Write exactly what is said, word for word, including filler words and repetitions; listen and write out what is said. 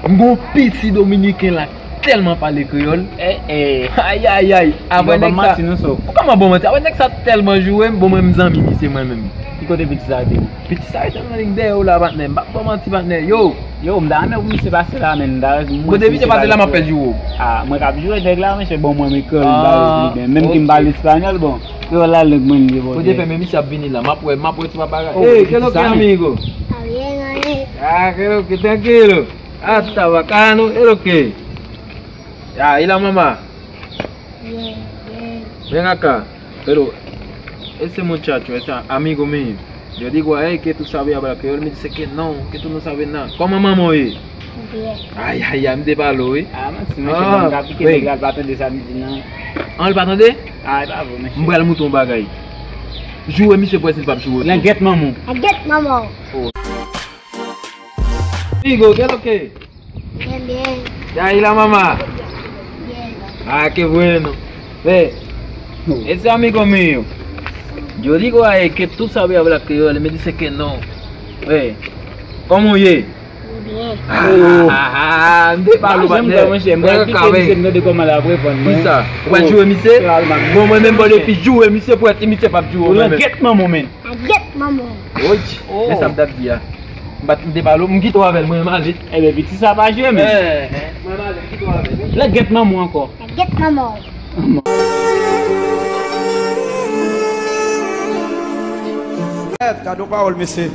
M gon piti dominiken la tèlman pale kreyòl. Eh, eh. Ay, ay, ay. Avè nèg sa. Ou kòman bon manti? Avè nèg sa tèlman joure m, bon, mwen, m zanmi misye, mwen menm. Ki kote piti sa te? Piti sa rete nan liy dèyè w la, patnè. M p ap ba w manti, patnè. Yo. Yo, m ta renmen pou misye pase la, men m ta renmen. Kote misye pase la, m ap fè l joure w. Ah, mwen k ap joure nèg la, mesye, bon, mwen, m ekri l, m pale byen. Menm ke m pale espanyòl, bon, kreyòl la, lang mwen, li bon. Kote fè, men misye ap vini la, m ap wè, m ap wè ti papa. Ey, qué lo que, amigo? Está bien, ahí. Ah, qué lo que, tranquilo. Ah, está bacano, qué lo que. Ah, y la mamá. Bien, bien. Ven acá. Pero ese muchacho, ese amigo mío, yo digo a él que tú sabes hablar criollo, él me dice que no, que tú no sabes nada. ¿Cómo mamá oye? Bien. Ay, ay, ay, m te pale w, wi. Ah, manti, mesye, ban m ka pike nèg la, l pa tande sa m di, non. An, l pa tande? Ah, e pa vre, mesye. M pral montre w yon bagay. Joure misye pou wè si l p ap joure w. Langèt manman w. Langèt manman w. Amigo, ¿qué lo que? Bien, bien. Ya, y la mamá. Bien. Ah, qué bueno. Ve, ese amigo mío, yo digo a él que tú sabes hablar criollo, él me dice que no. Ve, ¿cómo ye? Bien. Ah, ah, ah, ah, m te pale w, patnè. Mwen ka veye. Kisa? Ou pral joure misye? Bon, mwen menm, bon, depi joure misye, pou wè si misye p ap joure w, mwen menm. Langèt manman w, men. Langèt manman w. Oy, men sa m t ap di a. M pa t, m te pale w, m kite w avè l, mwen, m ale. Ebyen, piti sa pa jwe, men. Eh, eh, mwen, m ale, m kite w avè l. Langèt manman w ankò. Langèt manman w. Gad yon pawòl, mesye.